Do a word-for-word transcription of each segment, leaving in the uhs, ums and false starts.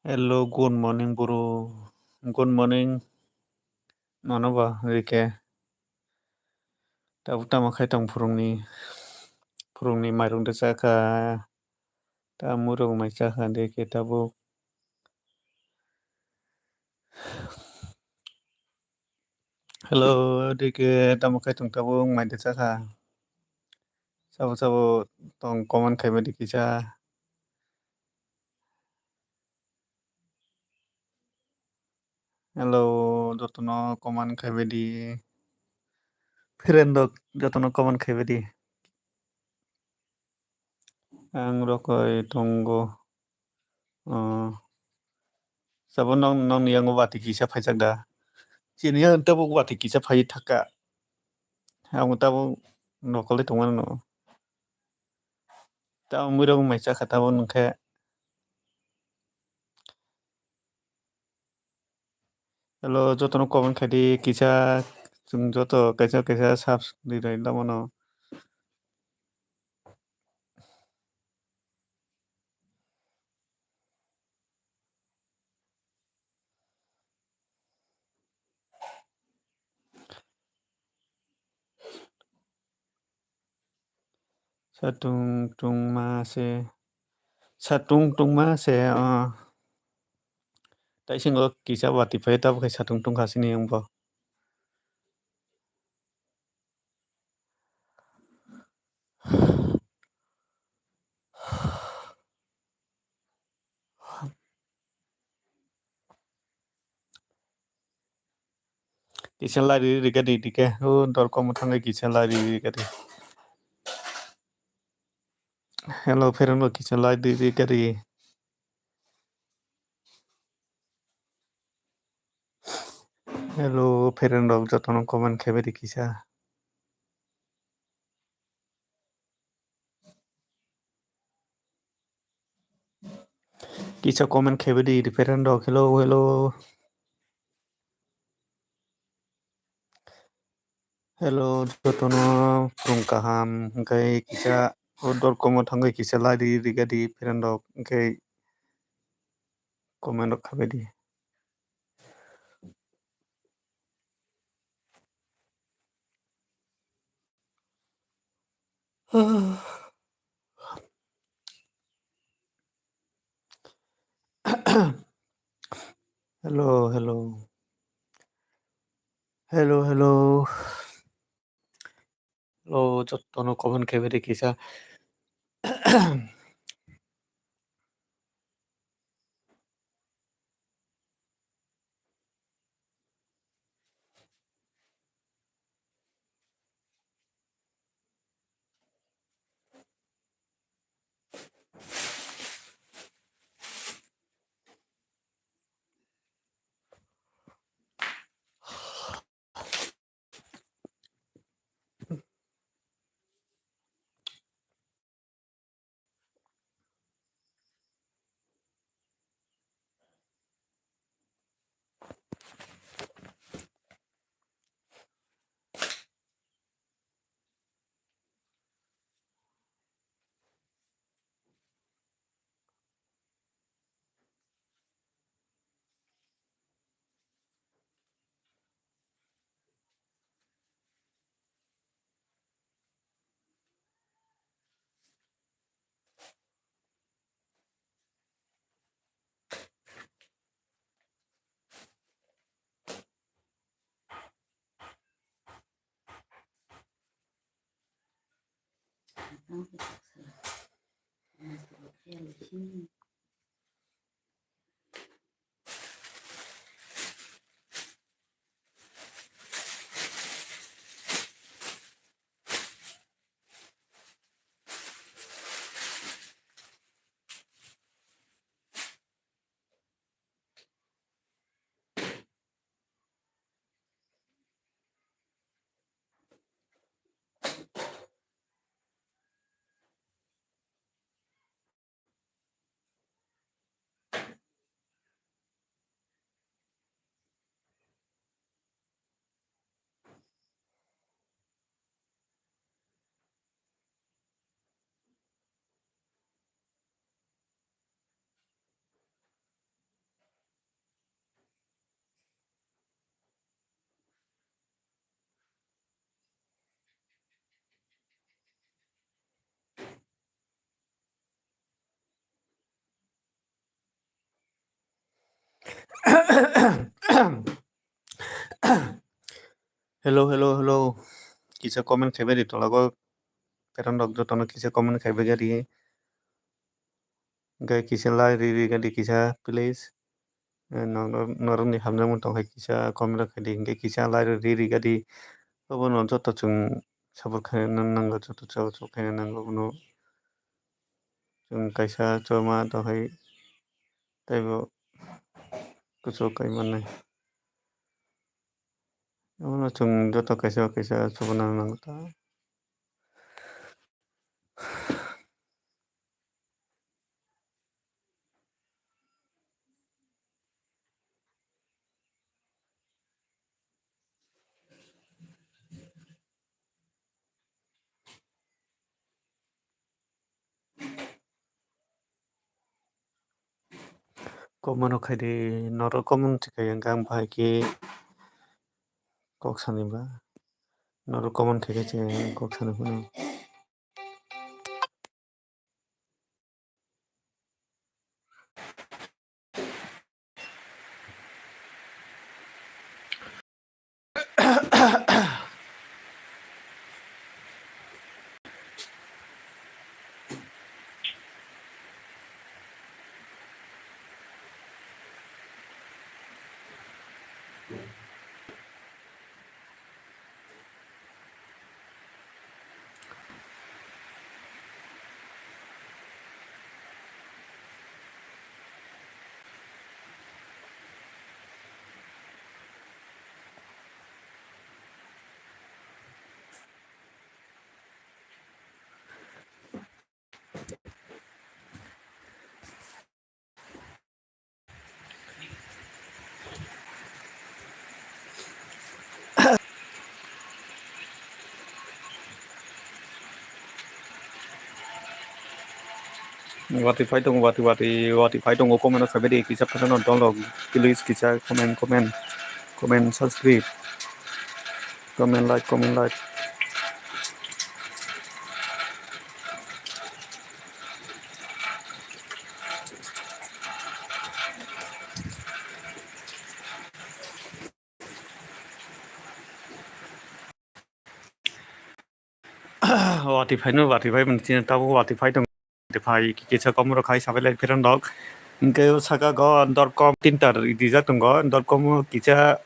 Hello, good morning, bro. Good morning. Nono ba, Rike. Tabuk tamo khai tong phurungni, phurungni mairung de chakha. Ta murung mai chakha de ke tabuk. Hello, de ke tamo khai tong tabuk mai de chakha. Sabo sabo tong comment khai ba de kisa. Hello, jotono comment khai ba di. Friend rok jotono comment khai ba di. Ang rokoi tongo. Oh. Sabo nong, nongni yango watwi kisa phaijak da. Chini yang tabuk watwi kisa phai thaka. Ang tabuk nokole tongmano. Tabuk muirok mai chakha tabuk nungkhe. Hello, jotono comment khai di kisa, chwng joto kaisa kaisa subs di rai lamano. Satung tungma se, satung tungma se, ah. Taisingo kisa watwi phai tabuk khai satung tungkha sini wngbo. Kisa lai ri ri gadi dike. O dorko mo thangai kisa lai ri ri gadi. Hello, pherang bo kisa lai ri ri gadi. Hello, pherang rok jotono comment khai bai di kisa. Kisa comment khai bai di pherang rok. Hello, hello. Hello, jotono phung kaham, hwnkhe kisa o dorkomo thangwi kisa lai ri ri gadi pherang rok, hwnkhe comment rok khabai di. Hello, hello. Hello, hello. Hello, jotono comment khai bai di kisa. Hello, hello, hello. Kisa comment khaibai di tolago. Peron rok jotono kisa comment khaibai di. Hingke kisa like ri ri gadi kisa please. Eh, nor-, nor-, norokni hamjakmung tongkha kisa comment rok khaidi, hingke kisa like ri ri gadi. Obono joto chwng support khaina nango, joto support khaina nango bono. Chwng kaisa choma tongkhai teibo kuchuk kai mannai. Obono chwng joto kaisa kaisa support nang nango ta. Comment rok khaidi, norok comment se khai ang bahai khe kok sani ba. Norok comment khai khe se kok sani phano. Watwi phai tongo, watwi, watwi, watwi phai tongo, comment rok khabai di, kisa phano dolrok, please kisa comment, comment, comment, subscribe, comment, like, comment, like. Watwi phaino, watwi phai mani chini tabuk watwi phai tong. Watwi phai kisa kom rok khai sabai lai pheran rok. Hingke o saka go dorkom tinta rijak tongo, dorkom o kisa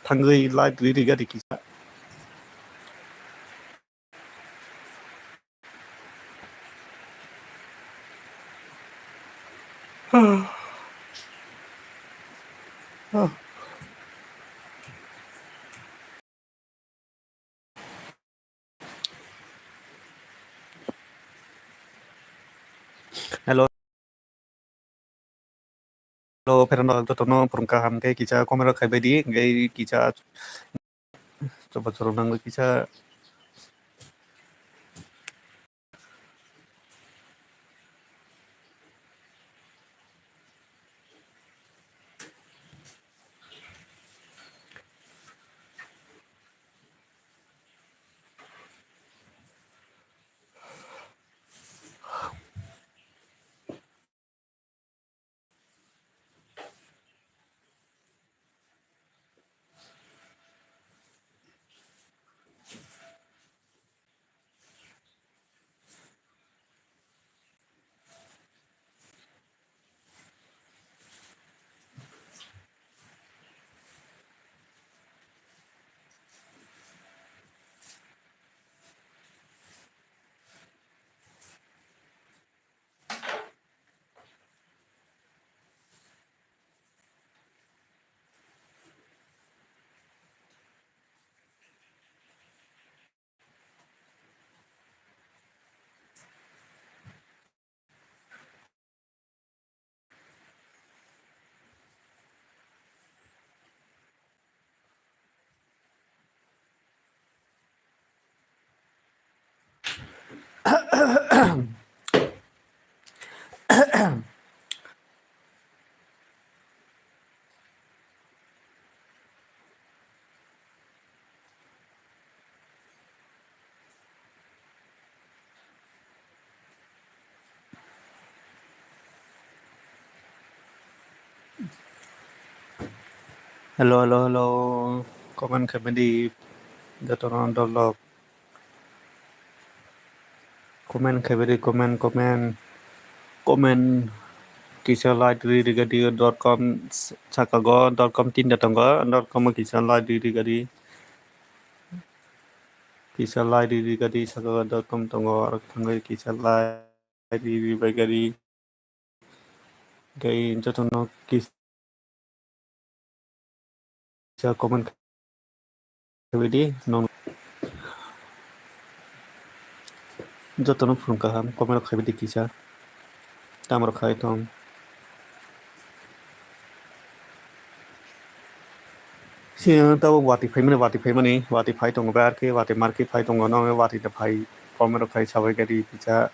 thangwi light ri ri gari kisa. Hello. Hello, pherang rok jotono phwrwng kaham khe kisa comment rok khaibai di, hingke kisa chubachu rok nangwi kisa. Hello, hello, hello. Comment khaimani jotono dolok. Comment khaimani, comment, comment, comment. Kisa like ri rigadi dot com sakago dot com tinta tongo dot com kisa like ri rigadi. Kisa like ri rigadi sakago dot com tongo, aro thangwi kisa like ri ri bai gari. Gai jotono kis-, kisa comment khaibidi nong jotono phung kaham comment khaibidi kisa tamro khai tong. Sini tabuk watwi phaimani, watwi phaimani, watwi phai tongo, bai arkhe watwi markhe phai tongo, no watwi da phai, comment rok khai sabai gari kisa.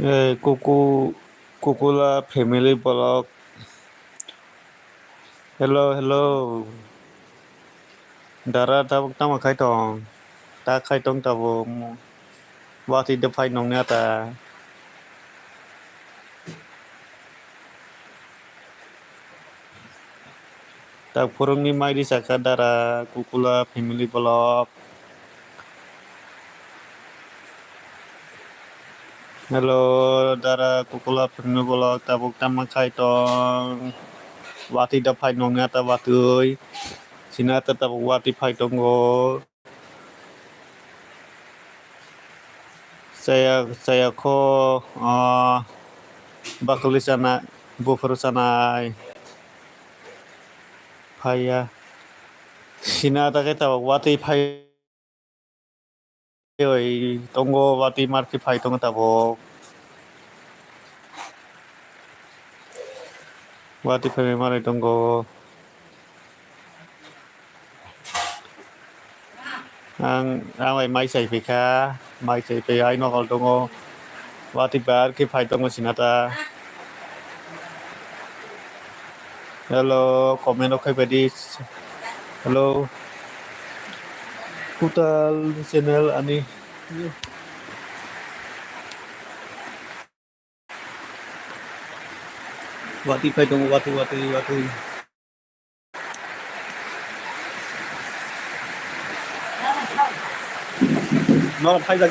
Eh, kuku, kukula family vlog. Hello, hello. Dara tabuk tamo khai tong? Ta khai tong tabuk. Watwi de phai nongni ata. Tak phurungni mai risa kha dara kukula family vlog. Hello, dara kukula family vlog tabuk tamo khai tong? Watwi da phai nongni ata watwi. Sina ata tabuk watwi phai tongo. Chaya, chaya kho, ah, bakuli chanai, buphuru chanai. Phaiya. Sina ta khe tabuk watwi phai oi tongo, watwi markhe phai tongo tabuk. Watwi phai manwi tongo. Ang, ang bai mai chai phaikha, mai chai phai ai nokol tongo. Watwi bar khe phai tongo sina ta. Hello, comment rok khai phaidi. Hello. Kutal channel ani. Watwi phai tongo, watwi, watwi, watwi. Norok phaijak